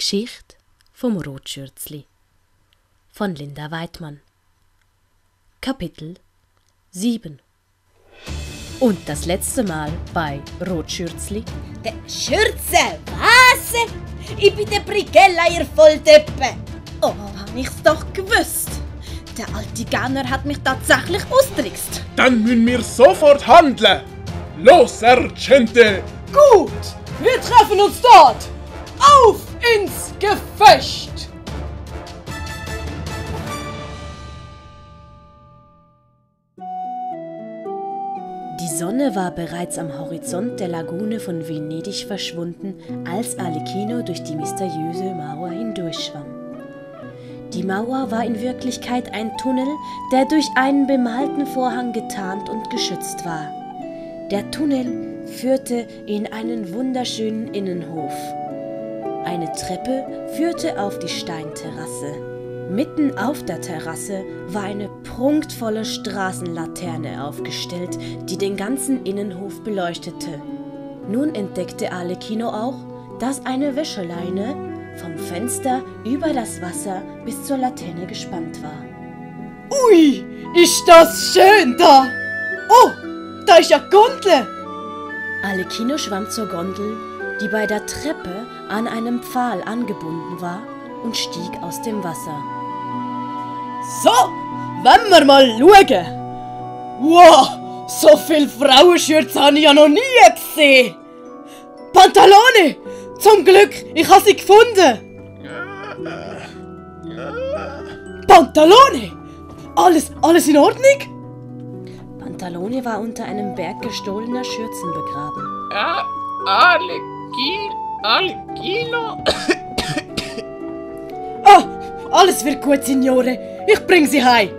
Geschichte vom Rotschürzli von Linda Weidmann. Kapitel 7. Und das letzte Mal bei Rotschürzli. Der Schürze, was? Ich bin der Brigella, ihr Volldeppe. Oh, hab ich's doch gewusst. Der alte Gauner hat mich tatsächlich austrickst. Dann müssen wir sofort handeln. Los, Sergeante! Gut, wir treffen uns dort. Auf ins Gefecht! Die Sonne war bereits am Horizont der Lagune von Venedig verschwunden, als Alecchino durch die mysteriöse Mauer hindurchschwamm. Die Mauer war in Wirklichkeit ein Tunnel, der durch einen bemalten Vorhang getarnt und geschützt war. Der Tunnel führte in einen wunderschönen Innenhof. Eine Treppe führte auf die Steinterrasse. Mitten auf der Terrasse war eine prunkvolle Straßenlaterne aufgestellt, die den ganzen Innenhof beleuchtete. Nun entdeckte Alecchino auch, dass eine Wäscheleine vom Fenster über das Wasser bis zur Laterne gespannt war. Ui, ist das schön da! Oh, da ist ja Gondel! Alecchino schwamm zur Gondel, die bei der Treppe an einem Pfahl angebunden war, und stieg aus dem Wasser. So, wollen wir mal schauen. Wow, so viel Frauenschürze habe ich ja noch nie gesehen. Pantalone, zum Glück, ich habe sie gefunden. Pantalone, alles in Ordnung? Pantalone war unter einem Berg gestohlener Schürzen begraben. Alecchino? Ah, alles wird gut, Signore. Ich bring sie heim.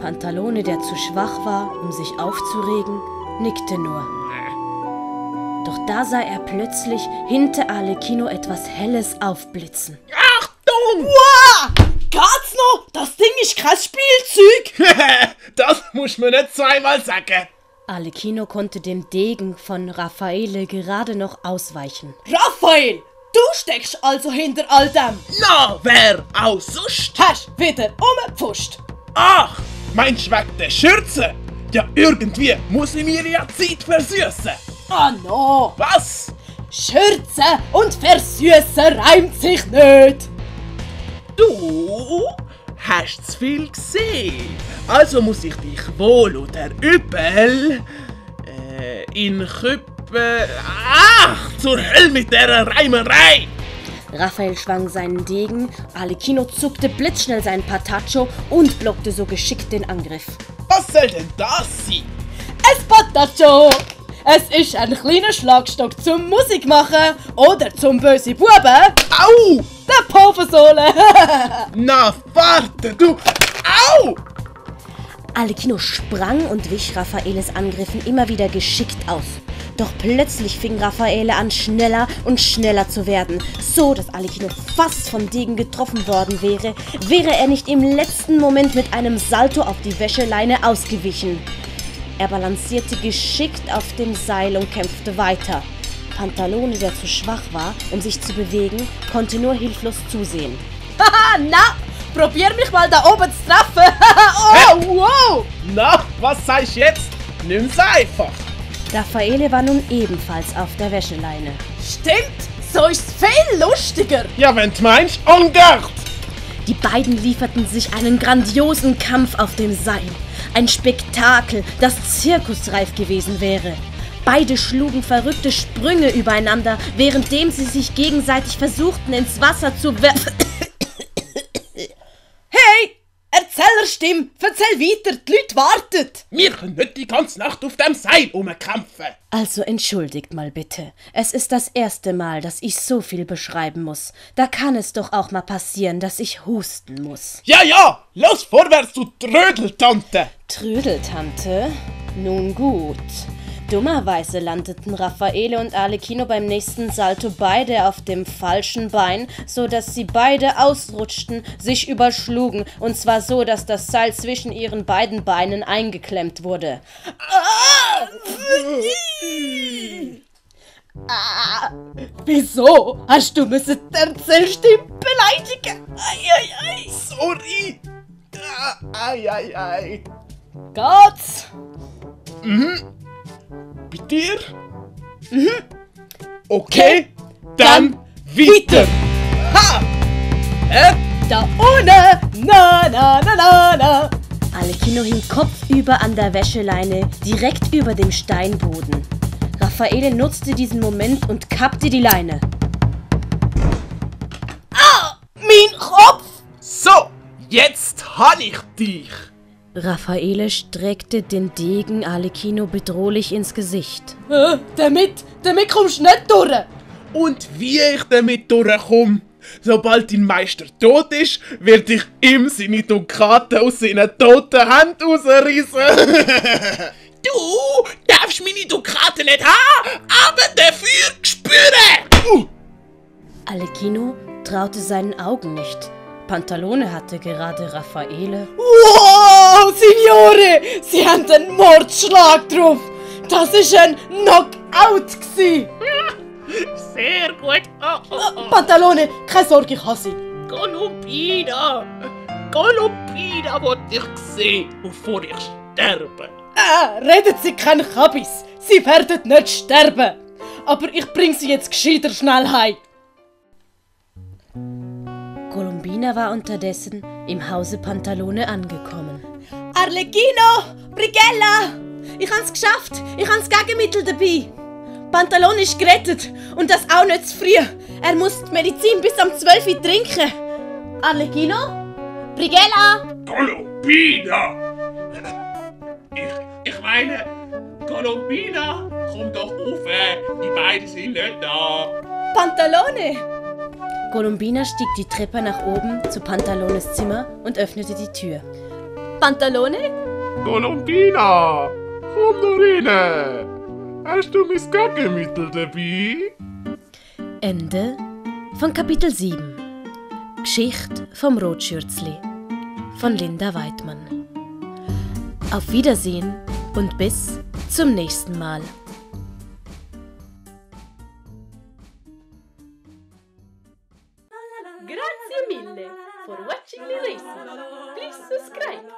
Pantalone, der zu schwach war, um sich aufzuregen, nickte nur. Doch da sah er plötzlich hinter Alecchino etwas Helles aufblitzen. Achtung! Wow, geht's noch? Das Ding ist kein Spielzeug. Das muss man nicht zweimal sagen. Alecchino konnte dem Degen von Raffaele gerade noch ausweichen. Raphael, du steckst also hinter all dem. Na, wer auch sonst? Hast wieder umgepfuscht. Ach, meinst du wegen der Schürze? Ja, irgendwie muss ich mir ja Zeit versüßen. Ah no, Was? Schürze und Versüßen reimt sich nicht. Du hast zu viel gesehen. Also muss ich dich wohl oder übel in Küppe... Ach, zur Hölle mit der Reimerei! Raphael schwang seinen Degen, Alecchino zuckte blitzschnell seinen Pataccio und blockte so geschickt den Angriff. Was soll denn das sein? Es Pataccio. Es ist ein kleiner Schlagstock zum Musik machen oder zum böse Buben. Au! Der Pofensohle. Na, warte, du... Au! Alecchino sprang und wich Raffaeles Angriffen immer wieder geschickt aus. Doch plötzlich fing Raffaele an, schneller und schneller zu werden, so dass Alecchino fast vom Degen getroffen worden wäre, wäre er nicht im letzten Moment mit einem Salto auf die Wäscheleine ausgewichen. Er balancierte geschickt auf dem Seil und kämpfte weiter. Pantalone, der zu schwach war, um sich zu bewegen, konnte nur hilflos zusehen. Haha, na, probier mich mal da oben zu treffen. Oh, wow. Na, was sagst du jetzt? Nimm's einfach. Raffaele war nun ebenfalls auf der Wäscheleine. Stimmt, so ist's viel lustiger. Ja, wenn du meinst, en garde! Die beiden lieferten sich einen grandiosen Kampf auf dem Seil. Ein Spektakel, das zirkusreif gewesen wäre. Beide schlugen verrückte Sprünge übereinander, währenddem sie sich gegenseitig versuchten, ins Wasser zu werfen. Hey, Erzählerstimme, erzähl weiter, die Leute warten. Wir können nicht die ganze Nacht auf dem Seil rumkämpfen. Also entschuldigt mal bitte. Es ist das erste Mal, dass ich so viel beschreiben muss. Da kann es doch auch mal passieren, dass ich husten muss. Ja, los vorwärts, du Trödeltante! Trödeltante? Nun gut. Dummerweise landeten Raffaele und Alecchino beim nächsten Salto beide auf dem falschen Bein, so dass sie beide ausrutschten, sich überschlugen, und zwar so, dass das Seil zwischen ihren beiden Beinen eingeklemmt wurde. Wieso hast du müssen die Erzählstimme beleidigen? Ei. Sorry. Ei. Geht's? Bei dir? Okay, dann weiter. Ha! Da ohne! Na. Alecchino hing kopfüber an der Wäscheleine, direkt über dem Steinboden. Raffaele nutzte diesen Moment und kappte die Leine. Mein Kopf! So, jetzt hab ich dich. Raffaele streckte den Degen Alecchino bedrohlich ins Gesicht. Damit kommst du nicht durch! Und wie ich damit durchkomme? Sobald dein Meister tot ist, wird ich ihm seine Dukaten aus seinen toten Händen rausreißen. Du darfst meine Dukaten nicht haben, aber dafür spüren. Alecchino traute seinen Augen nicht. Pantalone hatte gerade Raffaele. Wow, Signore! Sie haben einen Mordschlag drauf! Das war ein Knockout! Sehr gut. Pantalone, keine Sorge, ich habe sie. Columbina wollte ich sehen, bevor ich sterbe. Redet Sie kein Kabis! Sie werden nicht sterben! Aber ich bring Sie jetzt gescheiter schnell heim! Columbina war unterdessen im Hause Pantalone angekommen. Arlecchino! Brigella! Ich hab's geschafft! Ich hab's Gegenmittel dabei! Pantalone ist gerettet! Und das auch nicht zu früh! Er muss die Medizin bis am 12 Uhr trinken! Arlecchino? Brigella! Columbina! Ich meine, Columbina, komm doch rauf, die beiden sind nicht da. Pantalone! Columbina stieg die Treppe nach oben zu Pantalones Zimmer und öffnete die Tür. Pantalone? Columbina, komm doch rein. Hast du mein Gegenmittel dabei? Ende von Kapitel 7. Geschichte vom Rotschürzli von Linda Weidmann. Auf Wiedersehen und bis zum nächsten Mal. Grazie mille for watching the lesson. Please subscribe.